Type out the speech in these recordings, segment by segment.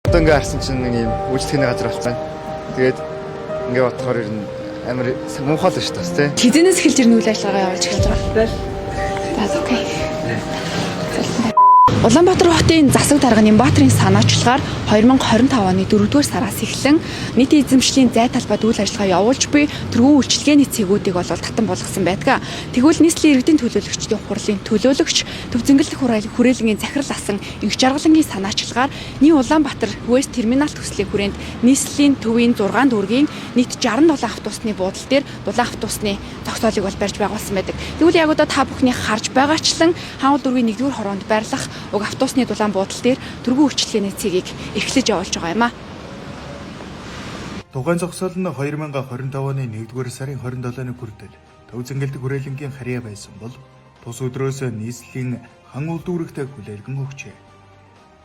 Одоо ингээ харсан чинь нэг юм үйлчлэгээний газар болсон. Тэгээд ингээ бодохоор ер нь амар муухай л шүү дээ бас тий. Хэзээнээс эхэлж ирнэ үйл ажиллагаа явуулж эхэлж байгаа. За, окей. Улаанбаатар хотын засаг дарга Нямбатрын санаачлагаар 2025 оны 4-р сараас эхлэн нийтийн эзэмшлийн зай талбайд үйл ажиллагаа явуулж буй тэргуун үйлчилгээний цэгүүдийг бол татан болгосон байдаг. Тэгвэл нийслэлийн иргэдийн төлөөлөгчдийн хурлын төлөөлөгч Төв зэнгэлдэх хүрээлэнгийн захирал асан Инх Жаргалангийн санаачлагаар New Улаанбаатар West Terminal төслийн хүрээнд нийслэлийн төвийн 6 дүүргийн нийт 67 автобусны буудал дээр дулаан автобусны зогсоолыг бол барьж байгуулсан байдаг. Тэгвэл яг одоо та бүхний харж байгаачлан Хаан уул дүүргийн 1-р хороонд байрлах уг автобусны дулаан буудал дээр тэргуун үйлчилгээний цэгийг эрхлэж явуулж байгаа юм а. Тухайн зогсоол нь 2025 оны 1-р сарын 27-ны хүртэл Төв зэнгэлдэх хүрээлэнгийн харьяа байсан бол тус өдрөөс нийслэлийн хан улдүүрэгтэй хүлээлгэн өгчээ.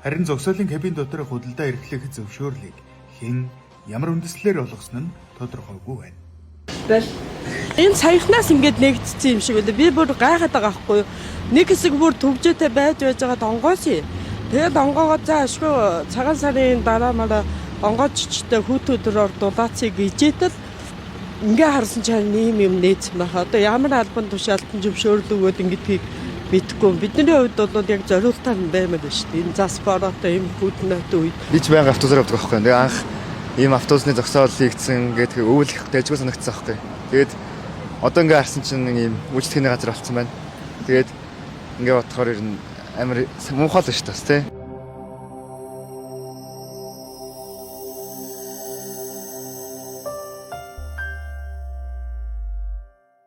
Харин зогсоолын кабин дотор худалдаа эрхлэх зөвшөөрлийг хэн ямар үндэслэлээр олгосон нь тодорхойгүй байна. Энэ саяхнаас ингээд нэгдсэн юм шиг үлээ. Би бүр гайхаад байгаа байхгүй юу. Нэг хэсэг бүр төвжээтэй байж байж байгаа донгоос юм. Тэгээд онгоогоо за ашгүй цагаан сарын дараа мараа онгооччтой хүүт өдрөөр дулаацыг ижээтэл ингээ харсан чинь ийм юм нээсэн байхаа. Одоо ямар албан тушаалтан зөвшөөрөл өгөөд ингэдгийг мэдэхгүй. Бидний хувьд бол яг зориултаар нь баймаар байна шүү дээ. Энэ зас бороотой ийм хүүтнээтэй үед Би ч байнга автобусаар явдаг байхгүй. Тэгээ анх ийм автобусны зогсоол хийгдсэн гэдэг өвөл их дайжгүй санагдсан байхгүй. Тэгээд одоо ингээ харсан чинь нэг юм үйлчлэгээний газар болсон байна. Тэгээд ингээ бодохоор ер нь амар муухай л шүү дээ бас тий.